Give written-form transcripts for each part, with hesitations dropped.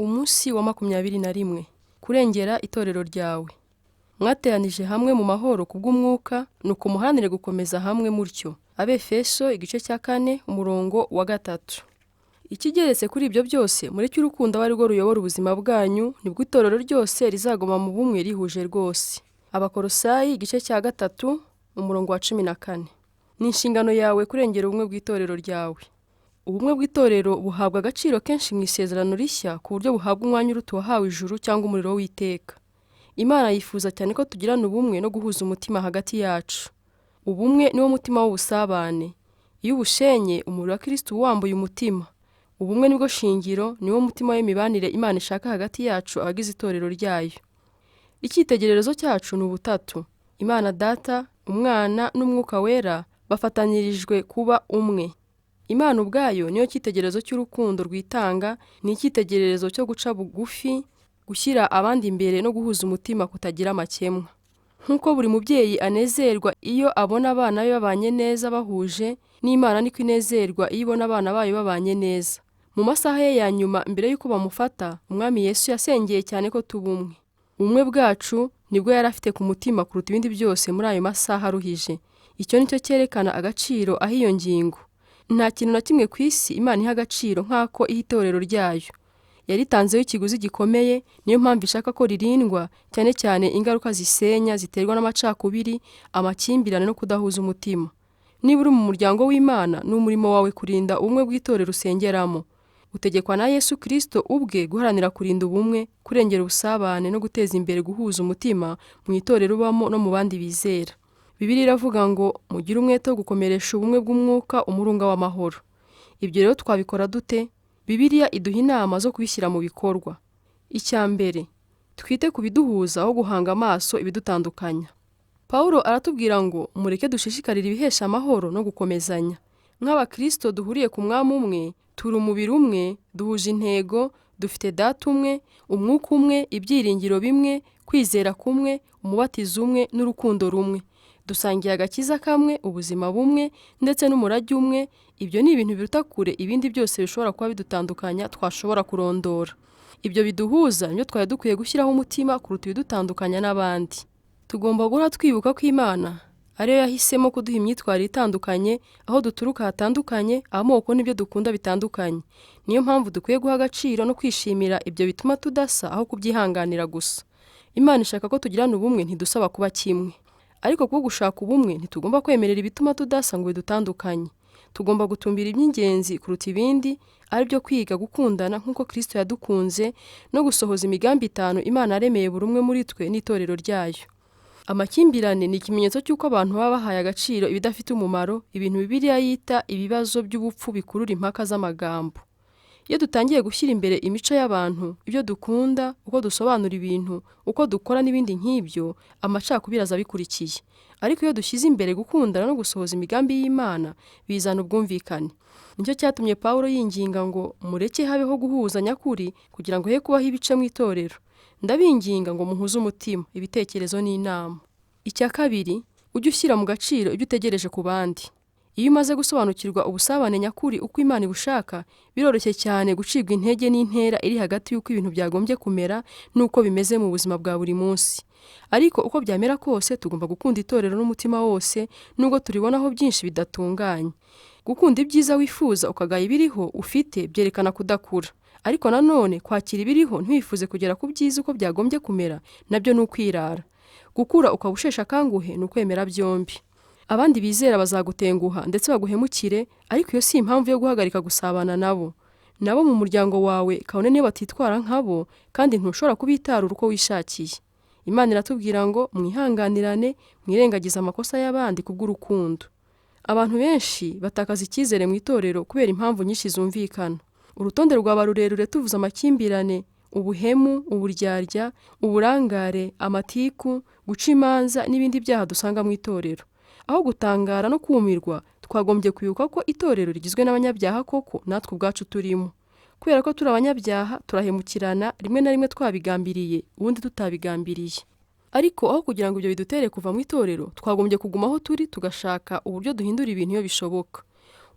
Umunsi wa 21 kurengera itorero ryawe. Mwateranije hamwe mu mahoro kubw'Umwuka, nuko muharanire gukomeza hamwe mutyo. Abefeso igice cya 4 umurongo wa 3. Ikigeretse kuri ibyo byose, mureke urukundo abe ari rwo ruyobora ubuzima bwanyu, nibwo itorero ryose rizaguma mu bumwe rihuje rwose. Abakolosayi igice cya 3 umurongo wa 14. Ni inshingano yawe kurengera ubumwe bw'itorero ryawe. Ubumwe bw'itorero buhabwa agaciro kenshi mu Isezerano Rishya ku buryo buhabwa umwanya uruta uwahawe ijuru cyangwa umuriro w'iteka. Imana yifuza cyane ko tugirana ubumwe no guhuza umutima hagati yacu. Ubumwe niwo mutima w'ubusabane. Iyo ubushenye, umuriro wa Kristo uba wambuye umutima. Ubumwe nibwo shingiro, niwo mutima w'imibanire Imana ishaka hagati yacu abagize itorero ryayo. Icyitegererezo cyacu ni ubutatu. Imana Data, Umwana n'Umwuka Wera bafatanyirijwe kuba umwe. Imana ubwayo niyo cyitegererezo cy'urukundo rwitanga, ni icyitegererezo cyo guca bugufi, gushyira abandi imbere no guhuza umutima kutagira amakemwa. Nk'uko buri mubyeyi anezerwa iyo abona abana be babanye neza bahuje, n'Imana niko inezerwa iyo ibona abana bayo babanye neza. Mu masaha ye ya nyuma mbere y'uko bamufata, Umwami Yesu yasengeye cyane ko tuba umwe. Ubumwe bwacu nibwo yari afite ku mutima kuruta ibindi byose muri ayo masaha aruhije. Icyo ni cyo cyerekana agaciro aho iyo ngingo. Nta kintu na kimwe ku isi Imana iha agaciro nk'ako iha itorero ryayo. Yaritanzeho ikiguzi gikomeye, niyo mpamvu ishaka ko ririndwa, cyane cyane ingaruka zisenya ziterwa n'amacakubiri, amakimbirane no kudahuza umutima. Niba uri mu muryango w'Imana, ni umurimo wawe kurinda ubumwe bw'itorero usengeramo. Utegekwa na Yesu Kristo ubwe guharanira kurinda ubumwe, kurengera ubusabane no guteza imbere guhuza umutima mu itorero ubamo no mu bandi bizera. Bibiliya iravuga ngo mugire umwete wo gukomeresha ubumwe bw'Umwuka umurunga w'amahoro. Ibyo rero twabikora dute? Bibiliya iduha inama zo kubishyira mu bikorwa. Icya mbere, twite ku biduhuza aho guhanga amaso ibidutandukanya. Pawulo aratubwira ngo mureke dushishikarire ibihesha amahoro no gukomezanya. Nk'Abakristo duhuriye ku mwami umwe, turi umubiri umwe, duhuje intego, dufite Data umwe, Umwuka umwe, ibyiringiro bimwe, kwizera kumwe, umubatizo umwe n'urukundo rumwe. Dusangiye agakiza kamwe, ubuzima bumwe ndetse n'umurage umwe. Ibyo ni ibintu biruta kure ibindi byose bishobora kuba bidutandukanya twashobora kurondora. Ibyo biduhuza nibyo twari dukwiye gushyiraho umutima kuruta ibidutandukanya n'abandi. Tugomba guhora twibuka ko Imana ariyo yahisemo kuduha imyitwarire itandukanye, aho duturuka hatandukanye, amoko n'ibyo dukunda bitandukanye. Niyo mpamvu dukwiye guha agaciro no kwishimira ibyo bituma tudasa aho kubyihanganira gusa. Imana ishaka ko tugirana ubumwe, ntidusaba kuba kimwe. Ariko kubwo gushaka ubumwe, ntitugomba kwemerera ibituma tudasa ngo bidutandukanye. Tugomba gutumbira iby'ingenzi kuruta ibindi, ari byo kwiga gukundana nk'uko Kristo yadukunze no gusohoza imigambi itanu Imana yaremeye buri umwe muri twe n'itorero ryayo. Amakimbirane ni ikimenyetso cy'uko abantu baba bahaye agaciro ibidafite umumaro, ibintu Bibiliya yita ibibazo by'ubupfu bikurura impaka z'amagambo. Iyo dutangiye gushyira imbere imico y'abantu, ibyo dukunda, uko dusobanura ibintu, uko dukora n'ibindi nk'ibyo, amacakubiri aza abikurikiye. Ariko iyo dushyize imbere gukundana no gusohoza imigambi y'Imana, bizana ubwumvikane. Nicyo cyatumye Pawulo yinginga ngo mureke habeho guhuza nyakuri kugira ngo he kubaho ibice mu itorero. Ndabinginga ngo muhuze umutima, ibitekerezo n'inama. Icya kabiri, ujye ushyira mu gaciro ibyo utegereje ku bandi. Iyo umaze gusobanukirwa ubusabane nyakuri uko Imana ibushaka, biroroshye cyane gucibwa intege n'intera iri hagati y'uko ibintu byagombye kumera n'uko bimeze mu buzima bwa buri munsi. Ariko uko byamera kose, tugomba gukunda itorero n'umutima wose, nubwo turibonaho byinshi bidatunganye. Gukunda ibyiza wifuza ukagaya ibiriho ufite byerekana kudakura. Ariko nanone kwakira ibiriho ntiwifuze kugera ku byiza uko byagombye kumera, nabyo ni ukwirara. Gukura ukaba usheshe akanguhe ni ukwemera byombi. Abandi bizera bazagutenguha ndetse baguhemukire, ariko iyo si impamvu yo guhagarika gusabana nabo. Nabo mu muryango wawe kabone niyo batitwara nkabo, kandi ntushobora kubitarura uko wishakiye. Imana iratubwira ngo mwihanganirane, mwirengagize amakosa y'abandi kubw'urukundo. Abantu benshi batakaza icyizere mu itorero kubera impamvu nyinshi zumvikana. Urutonde rwaba rurerure tuvuze amakimbirane, ubuhemu, uburyarya, uburangare, amatiku, guca imanza n'ibindi byaha dusanga mu itorero. Aho gutangara no kumirwa, twagombye kwibuka ko itorero rigizwe n'abanyabyaha koko natwe ubwacu turimo. Kubera ko turi abanyabyaha, turahemukirana rimwe na rimwe twabigambiriye, ubundi tutabigambiriye. Ariko aho kugira ngo ibyo bidutere kuva mu itorero, twagombye kuguma aho turi tugashaka uburyo duhindura ibintu iyo bishoboka.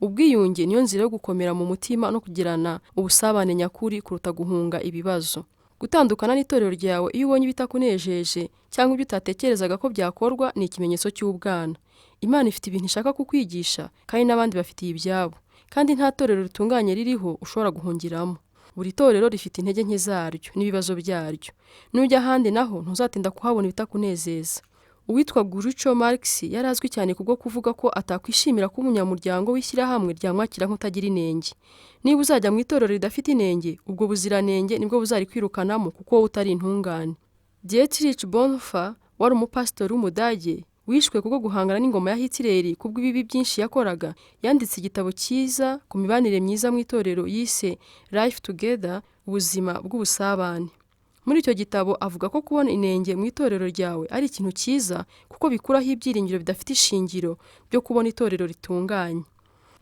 Ubwiyunge niyo nzira yo gukomera mu mutima no kugirana ubusabane nyakuri kuruta guhunga ibibazo. Gutandukana n'itorero ryawe iyo ubonye ibitakunejeje cyangwa ibyo utatekerezaga ko byakorwa ni ikimenyetso cy'ubwana. Imana ifite ibintu ishaka kukwigisha kandi n'abandi bafitiye ibyabo. Kandi nta torero ritunganye ririho ushobora guhungiramo. Buri torero rifite intege nke zaryo n'ibibazo byaryo. Nujya ahandi naho ntuzatinda kuhabona ibitakunezeza. Uwitwa Groucho Marx yari azwi cyane kubwo kuvuga ko atakwishimira kuba umunyamuryango w'ishyirahamwe ryamwakira nk'utagira inenge. Niba uzajya mu itorero ridafite inenge, ubwo buziranenge nibwo buzarikwirukanamo kuko wowe utari intungane. Dietrich Bonhoeffer wari umupasitori w'Umudage wishwe kubwo guhangana n'ingoma ya Hitler kubw'ibibi byinshi yakoraga, yanditse igitabo cyiza ku mibanire myiza mu itorero yise Life Together, ubuzima bw'ubusabane. Muri icyo gitabo avuga ko kubona inenge mu itorero ryawe ari ikintu cyiza kuko bikuraho ibyiringiro bidafite ishingiro byo kubona itorero ritunganye.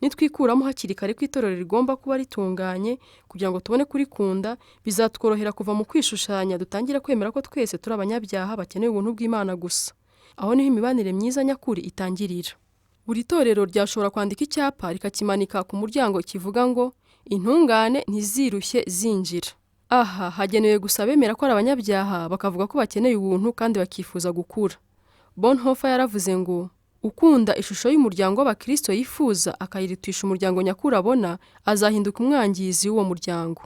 Nitwikuramo hakiri kare ko itorero rigomba kuba ritunganye kugira ngo tubone kurikunda, bizatworohera kuva mu kwishushanya dutangire kwemera ko twese turi abanyabyaha bakeneye ubuntu bw'Imana gusa. Aho niho imibanire myiza nyakuri itangirira. Buri torero ryashobora kwandika icyapa rikakimanika ku muryango kivuga ngo intungane ntizirushye zinjira. Aha hagenewe gusa abemera ko ari abanyabyaha bakavuga ko bakeneye ubuntu kandi bakifuza gukura. Bonhoeffer yaravuze ngo ukunda ishusho y'umuryango w'abakristo yifuza akayirutisha umuryango nyakuri abona, azahinduka umwangizi w'uwo muryango.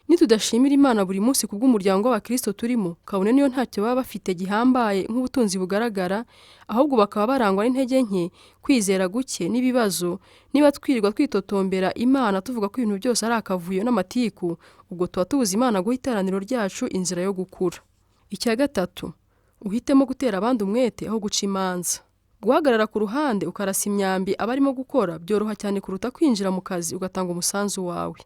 Nitudashimira Imana buri munsi kubw'umuryango w'abakristo turimo, kabone niyo ntacyo baba bafite gihambaye nk'ubutunzi bugaragara, ahubwo bakaba barangwa n'intege nke, kwizera guke n'ibibazo, niba twirirwa twitotombera Imana tuvuga ko ibintu byose ari akavuyo n'amatiku, ubwo tuba tubuza Imana guha iteraniro ryacu inzira yo gukura. Icya gatatu, uhitemo gutera abandi umwete aho guca imanza. Guhagarara ku ruhande ukarasa imyambi abarimo gukora byoroha cyane kuruta kwinjira mu kazi ugatanga umusanzu wawe.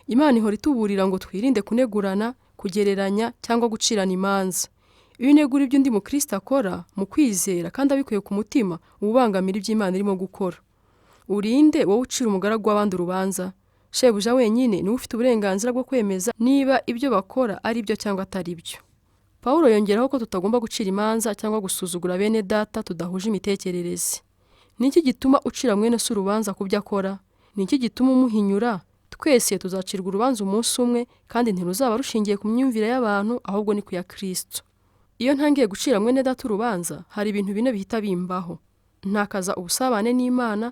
Imana ihora ituburira ngo twirinde kunegurana, kugereranya cyangwa gucirana imanza. Iyo unegura ibyo undi mukristo akora mu kwizera kandi abikuye ku mutima, uba ubangamira ibyo Imana irimo gukora. Urinde wowe ucira umugaragu w'abandi urubanza? Shebuja wenyine niwe ufite uburenganzira bwo kwemeza niba ibyo bakora ari byo cyangwa atari byo. Pawulo yongeraho ko tutagomba gucira imanza cyangwa gusuzugura bene data tudahuje imitekerereze. Ni iki gituma ucira mwene se urubanza ku byo akora? Ni iki gituma umuhinyura? Twese tuzacirwa urubanza umunsi umwe kandi ntiruzaba rushingiye ku myumvire y'abantu ahubwo ni ku ya Kristo. Iyo ntangiye gucira mwene data urubanza, hari ibintu bine bihita bimbaho. Ntakaza ubusabane n'Imana,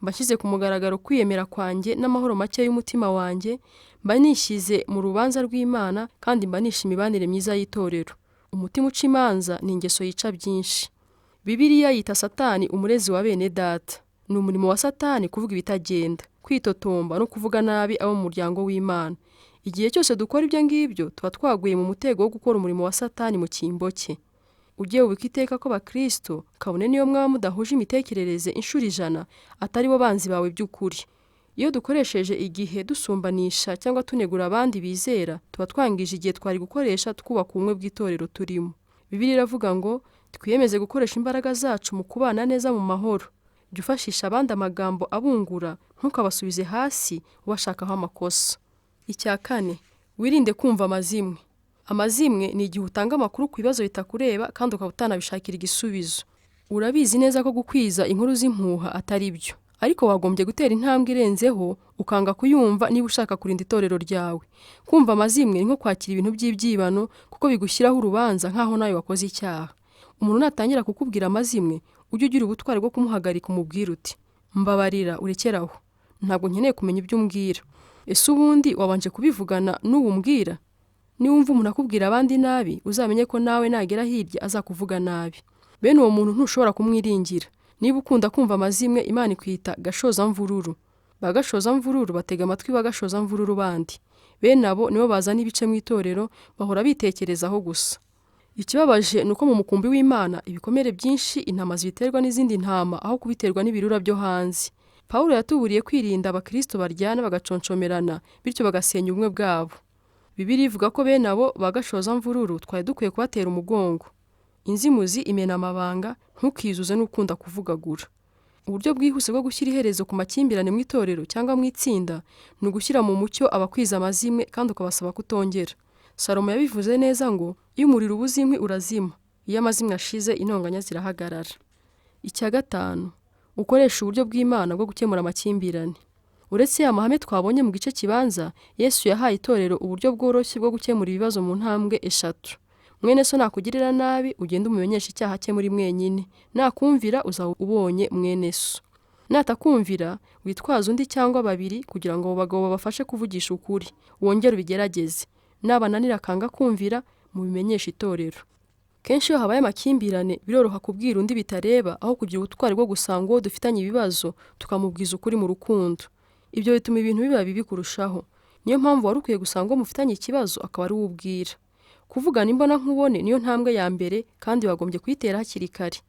mba nshyize ku mugaragaro kwiyemera kwanjye n'amahoro make y'umutima wanjye, mba nishyize mu rubanza rw'Imana kandi mba nishe imibanire myiza y'itorero. Umutima uca imanza ni ingeso yica byinshi. Bibiliya yita Satani umurezi wa bene data. Ni umurimo wa Satani kuvuga ibitagenda, kwitotomba no kuvuga nabi abo mu muryango w'Imana. Igihe cyose dukora ibyo ngibyo, tuba twaguye mu mutego wo gukora umurimo wa Satani mu cyimbo cye. Ujye wubika iteka ko abakristo, kabone niyo mwaba mudahuje imitekerereze inshuro 100, atari bo banzi bawe by'ukuri. Iyo dukoresheje igihe dusumbanisha cyangwa tunegura abandi bizera, tuba twangije igihe twari gukoresha twubaka ubumwe bw'itorero turimo. Bibiliya iravuga ngo twiyemeze gukoresha imbaraga zacu mu kubana neza mu mahoro. Jya ufashisha abandi amagambo abungura, ntukabasubize hasi ubashakaho amakosa. Icya kane, wirinde kumva amazimwe. Amazimwe ni igihe utanga amakuru ku bibazo bitakureba kandi ukaba utanabishakira igisubizo. Urabizi neza ko gukwiza inkuru z'impuha atari byo, ariko wagombye gutera intambwe irenzeho ukanga kuyumva niba ushaka kurinda itorero ryawe. Kumva amazimwe ni nko kwakira ibintu by'ibyibano kuko bigushyiraho urubanza nk'aho nawe wakoze icyaha. Umuntu natangira kukubwira amazimwe, ujye ugira ubutwari bwo kumuhagarika umubwire uti mbabarira urekere aho, ntabwo nkeneye kumenya ibyo umbwira. Ese ubundi wabanje kubivugana n'uwo umbwira? Niwumva umuntu akubwira abandi nabi, uzamenye ko nawe nagera hirya azakuvuga nabi. Bene uwo muntu ntushobora kumwiringira. Niba ukunda kumva amazimwe, Imana ikwita gashozamvururu. Ba gashozamvururu batega amatwi ba gashozamvururu bandi. Bene abo nibo bazana ibice mu itorero, bahora bitekerezaho gusa. Ikibabaje ni uko mu mukumbi w'Imana ibikomere byinshi intama zibiterwa n'izindi ntama aho kubiterwa n'ibirura byo hanze. Pawulo yatuburiye kwirinda abakristo baryana bagaconcomerana, bityo bagasenya ubumwe bwabo. Bibiliya ivuga ko bene abo ba gashozamvururu twari dukwiye kubatera umugongo. Inzimuzi imena amabanga, ntukizuze n'ukunda kuvugagura. Uburyo bwihuse bwo gushyira iherezo ku makimbirane mu itorero cyangwa mu itsinda ni ugushyira mu mucyo abakwiza amazimwe kandi ukabasaba kutongera. Salomo yabivuze neza ngo iyo umuriro ubuze inkwi urazima, iyo amazimwe ashize intonganya zirahagarara. Icya gatanu, ukoresha uburyo bw'Imana bwo gukemura amakimbirane. Uretse ya mahame twabonye mu gice kibanza, Yesu yahaye itorero uburyo bworoshye bwo gukemura ibibazo mu ntambwe eshatu. Mwene so nakugirira nabi, ugende umumenyeshe icyaha cye muri mwenyine. Nakumvira uzaba ubonye mwene so. Natakumvira, witwaze undi cyangwa babiri kugira ngo abo bagabo babafashe kuvugisha ukuri. Wongere ubigerageze. Nabananira akanga kumvira, mubimenyeshe itorero. Kenshi iyo habaye amakimbirane, biroroha kubwira undi bitareba aho kugira ubutwari bwo gusanga uwo dufitanye ibibazo tukamubwiza ukuri mu rukundo. Ibyo bituma ibintu biba bibi kurushaho. Niyo mpamvu wari ukwiye gusanga uwo mufitanye ikibazo akaba ari we ubwira. Kuvugana imbonankubone niyo ntambwe ya mbere kandi wagombye kuyitera hakiri kare.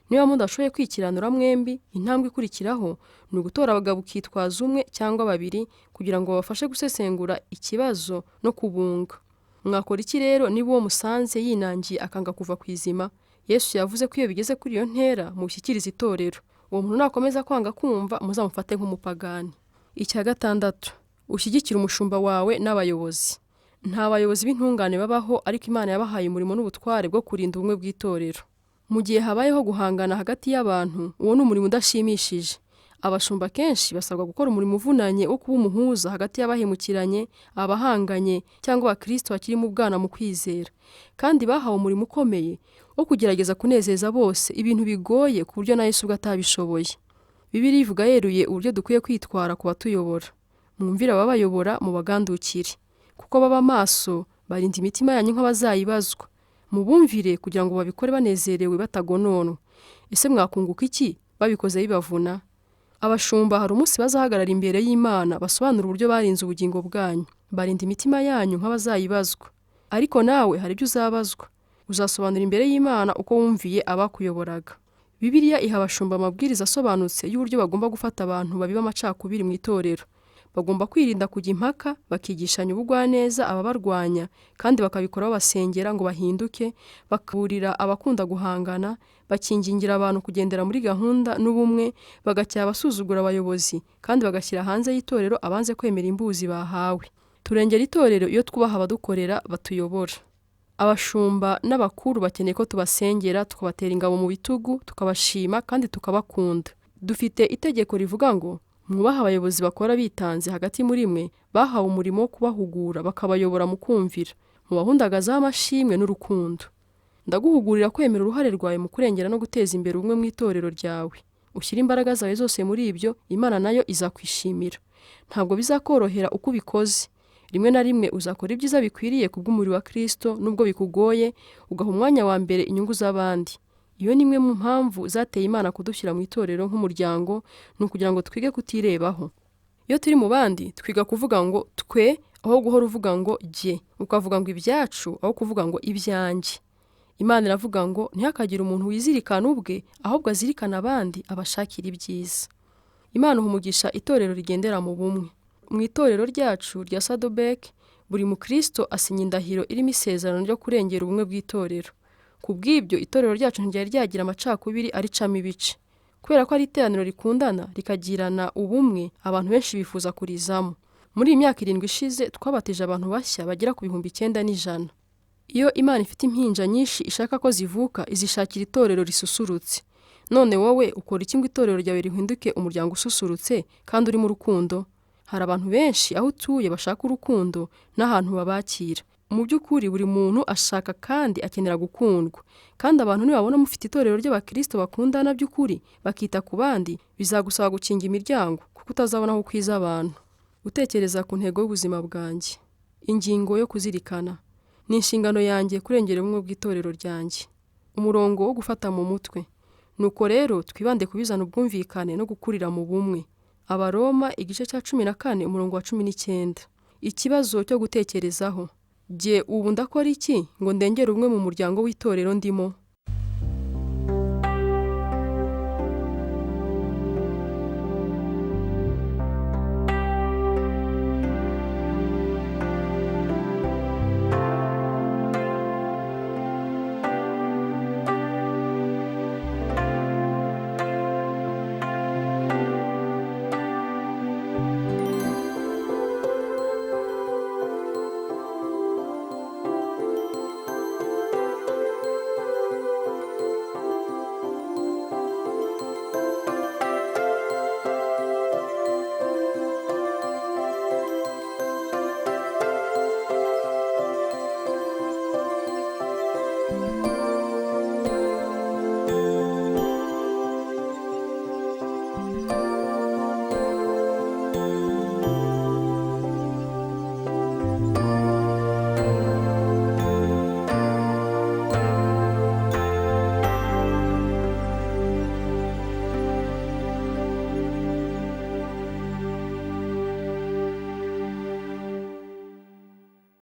Niba mudashoboye kwikiranura mwembi, intambwe ikurikiraho ni ugutora abagabo ukitwaza umwe cyangwa babiri kugira ngo babafashe gusesengura ikibazo no kubunga. Mwakora iki rero niba uwo musanze yinangiye akanga kuva ku izima? Yesu yavuze ko iyo bigeze kuri iyo ntera mushyikiriza itorero. Uwo muntu nakomeza kwanga kumva muzamufate nk'umupagani. Icya gatandatu, ushyigikire umushumba wawe n'abayobozi. Nta bayobozi b'intungane babaho ariko Imana yabahaye umurimo n'ubutware bwo kurinda ubumwe bw'itorero. Mu gihe habayeho guhangana hagati y'abantu, uwo ni umurimo udashimishije. Abashumba kenshi basabwa gukora umurimo uvunanye wo kuba umuhuza hagati y'abahemukiranye, abahanganye cyangwa abakristo bakiri mu bwana mu kwizera. Kandi bahawe umurimo ukomeye wo kugerageza kunezeza bose, ibintu bigoye ku buryo na Yesu ubwe atabishoboye. Bibiliya ivuga yeruye uburyo dukwiye kwitwara ku batuyobora. Mwumvire ababayobora mubagandukire, kuko baba maso barinda imitima yanyu nk'abazayibazwa. Mubumvire kugira ngo babikore banezerewe batagononwa. Ese mwakunguka iki babikoze bibavuna? Abashumba hari umunsi bazahagarara imbere y'Imana basobanura uburyo barinze ubugingo bwanyu. Barinda imitima yanyu nk'abazayibazwa. Ariko nawe hari ibyo uzabazwa. Uzasobanura imbere y'Imana uko wumviye abakuyoboraga. Bibiliya iha abashumba amabwiriza asobanutse y'uburyo bagomba gufata abantu babiba amacakubiri mu itorero. Bagomba kwirinda kujya impaka, bakigishanya ubugwaneza ababarwanya, kandi bakabikora babasengera ngo bahinduke, bakaburira abakunda guhangana, bakingingira abantu kugendera muri gahunda n'ubumwe, bagacyaha abasuzugura abayobozi, kandi bagashyira hanze y'itorero abanze kwemera imbuzi bahawe. Turengera itorero iyo twubaha abadukorera batuyobora. Abashumba n'abakuru bakeneye ko tubasengera, tukabatera ingabo mu bitugu, tukabashima kandi tukabakunda. Dufite itegeko rivuga ngo mwubahe abayobozi bakora bitanze hagati muri mwe, bahawe umurimo wo kubahugura bakabayobora mu kumvira. Mubahundagazeho amashimwe n'urukundo. Ndaguhugurira kwemera uruhare rwawe mu kurengera no guteza imbere ubumwe mu itorero ryawe. Ushyire imbaraga zawe zose muri ibyo, Imana nayo izakwishimira. Ntabwo bizakorohera uko ubikoze. Rimwe na rimwe uzakora ibyiza bikwiriye kubw'umubiri wa Kristo nubwo bikugoye, ugaha umwanya wa mbere inyungu z'abandi. Iyo ni imwe mu mpamvu zateye Imana kudushyira mu itorero nk'umuryango, ni ukugira ngo twige kutirebaho. Iyo turi mu bandi, twiga kuvuga ngo twe aho guhora uvuga ngo jye, ukavuga ngo ibyacu aho kuvuga ngo ibyanjye. Imana iravuga ngo ntihakagire umuntu wizirikana ubwe, ahubwo azirikane abandi abashakira ibyiza. Imana iha umugisha itorero rigendera mu bumwe. Mu itorero ryacu rya Saddleback, buri mukristo asinya indahiro irimo isezerano ryo kurengera ubumwe bw'itorero. Ku bw'ibyo, itorero ryacu ntiryari ryagira amacakubiri aricamo ibice. Kubera ko ari iteraniro rikundana, rikagirana ubumwe, abantu benshi bifuza kurizamo. Muri iyi myaka 7 ishize, twabatije abantu bashya bagera ku 9100. Iyo Imana ifite impinja nyinshi ishaka ko zivuka, izishakira itorero risusurutse. None wowe ukora iki ngo itorero ryawe rihinduke umuryango ususurutse kandi urimo urukundo? Hari abantu benshi aho utuye bashaka urukundo n'ahantu babakira. Mu by'ukuri buri muntu ashaka kandi akenera gukundwa. Kandi abantu nibabona mufite itorero ry'abakristo bakundana by'ukuri, bakita ku bandi, bizagusaba gukinga imiryango kuko utazabona aho ukwiza abantu. Gutekereza ku ntego y'ubuzima bwanjye. Ingingo yo kuzirikana. Ni inshingano yanjye kurengera ubumwe bw'itorero ryanjye. Umurongo wo gufata mu mutwe. Nuko rero twibande ku bizana ubwumvikane no gukurira mu bumwe. Abaroma igice cya 14 umurongo wa 19. Ikibazo cyo gutekerezaho. Jye ubu ndakora iki ngo ndengere ubumwe mu muryango w'itorero ndimo?